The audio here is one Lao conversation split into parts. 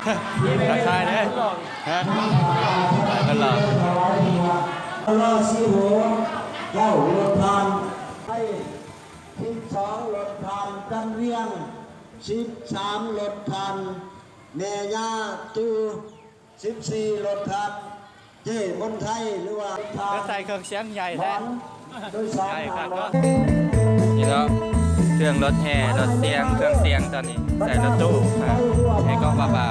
ທັກທາຍເດ້ ຮະ ຫຼາຍຄົນຫຼາຍ. ຮໍຊີໂຫ ເກົ້າ ລົດຜ່ານ ໄທ ສິບສອງ ລົດຜ່ານ ຈັນວຽງ ສິບສາມ ລົດຜ່ານ ແມ່ຍ່າຕູ້ ສິບສີ່ ລົດຜ່ານ ເຈ້ມົນໄທ ຫຼືວ່າ ເພິ່ນໃສ່ເຄື່ອງສຽງໃຫຍ່ແທ້ ໂດຍສານ ໃຫຍ່ຄັກເນາະ. ນີ້ເນາະ ເຄື່ອງລົດແຫ່ ລົດສຽງ ເຄື່ອງສຽງຕອນນີ້ໃສ່ລົດຕູ້ ໃຫ້ກອງປາປາ.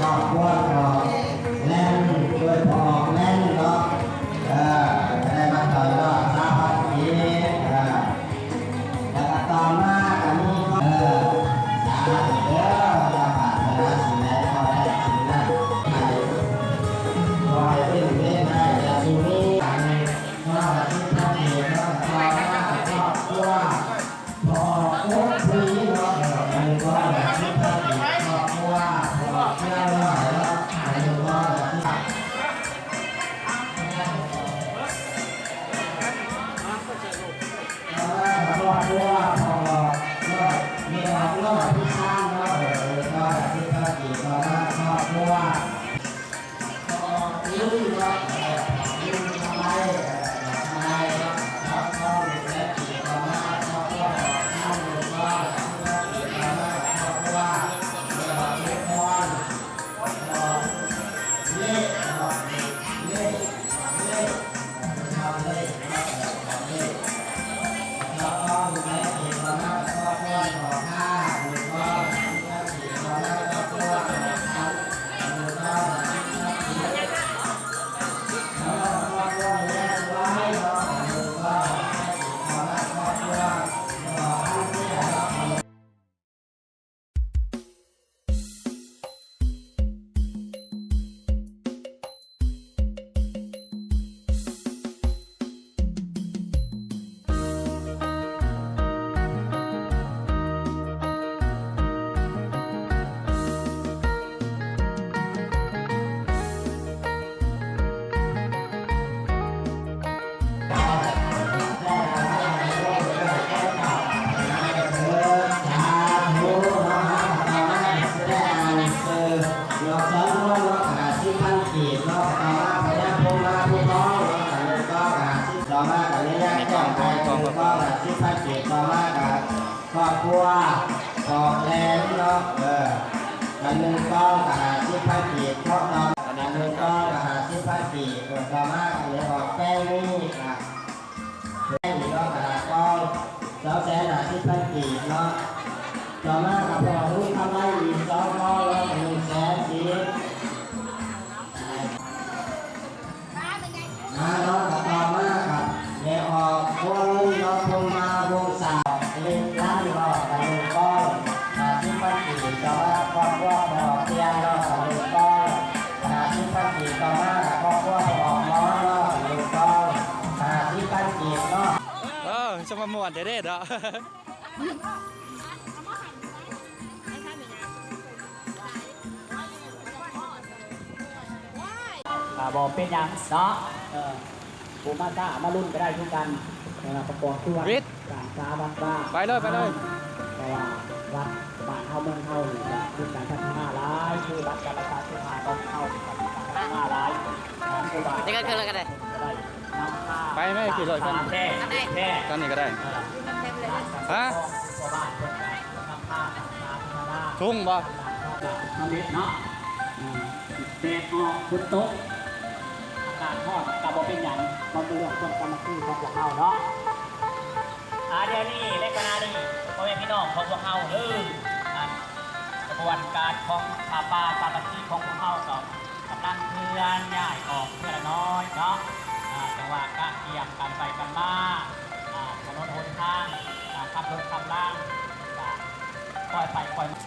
ຄອບຄົວຂອງແລນ ໂດຍພໍ່ອອກແລນເນາະ ເອີ ຈະໄດ້ມາຕໍ່ຍອດຊາວພັນກີບ ເອີ ແລ້ວກໍຕໍ່ມາກໍມີ ເອີ ສາທຸເດີ ເຈົ້າປາດຖະໜາສິ່ງໃດ ຂໍໄດ້ສິ່ງນັ້ນ ໃຫ້ ຂໍໃຫ້ເປັນເວນໄດ້ ຢ່າສູ່ມີ ຂໍໃຫ້ສິດທຳເດດ ຂໍໃຫ້ຄອບຄົວ ພໍອົບພໍເນາະ ເອີ ອັນນີ້ກໍແບບທີ່ພາກເອກຄອບຄົວ ຄອບຄົວເນາະ ອັນນີ້ກໍແບບທີ່ ຄອບຄົວ ພໍ່ເນາະ ແມ່ອອກເນາະ ພີ່ຊ້າງເນາະ ເອີ ອັນນີ້ກໍແບບທີ່ພາກເອກເນາະ ຄອບຄົວ. ອັນນີ້ກອງ ກອງ ກອງ ກອງ ກອງ ກອງ ຫ້າສິບພັນກີບ ຕໍ່ມາກໍຄອບຄົວອອກແລນເນາະ ເອີ ອັນໜຶ່ງກອງກໍຫ້າສິບພັນກີບ ເພາະຕອນ ອັນໜຶ່ງກອງກໍຫ້າສິບພັນກີບ ເອີ ຕໍ່ມາກໍເລີຍອອກແປງນີ້ ອ່າ ແປງນີ້ເນາະ ກະດາດກອງ ສອງແສນຫ້າສິບພັນກີບເນາະ ຕໍ່ມາກໍພໍອອກເງິນຄຳໄລອີກສອງກອງເນາະ ໜຶ່ງແສນກີບ ມາເນາະ ກະຕໍ່ມາກະແມ່ອອກຄົນເນາະ ພົມມາວົງສາວ ເຮັດຮ້ານເນາະ ກະໜຶ່ງກອງ ຫ້າສິບພັນກີບ ຕໍ່ມາຄອບຄົວພໍ່ອອກຕຽງເນາະ ກະໜຶ່ງກອງ ຫ້າສິບພັນກີບ ຕໍ່ມາຄອບຄົວພໍ່ອອກໝອນເນາະ ກະໜຶ່ງກອງ ຫ້າສິບພັນກີບເນາະ. ເອີ ສະມາມ່ວນແທ້ໆເນາະ. ອ່າ ບໍ່ເປັນຫຍັງເນາະ ເອີ ຜູ້ມາຊ້າມາລຸ້ນກໍໄດ້ຄືກັນ ເອີ ປະກອບສ່ວນສ້າງສາວັດວາ ໄປເລີຍ ໄປເລີຍ ເພາະວ່າວັດບ້ານເຮົາເມືອງເຮົານີ້ມີການພັດທະນາຫຼາຍ ຄືວັດກາລະຊາດສຸພາຂອງເຮົານີ້ກໍມີການພັດທະນາຫຼາຍ ຄືວ່າ ໄປແມ່ ຂີ່ລົດຄັນ ຄັນນີ້ກໍໄດ້ ຮະ ທຸ່ງບໍ່? ເດອອກ ຝົນຕົກ ອາກາດຮ້ອນກໍບໍ່ເປັນຫຍັງ ມັນເປັນເລື່ອງຄວາມສາມັກຄີຂອງພວກເຮົາເນາະ. ອາ ດຽວນີ້ ໃນຂະນະນີ້ ພໍ່ແມ່ພີ່ນ້ອງຂອງພວກເຮົາເດີ ອັນ ຂະບວນການຂອງຜ້າປ່າສາມັກຄີຂອງພວກເຮົາກໍ ກຳລັງເຄື່ອນຍ້າຍອອກເທື່ອລະນ້ອຍເນາະ ອາ ຈັງຫວະກະກຽມກັນໄປກັນມາ ອາ ຖະໜົນຫົນທາງ ອາ ຂັບລົດຂັບລາ ກະຄ່ອຍໄປຄ່ອຍມາ.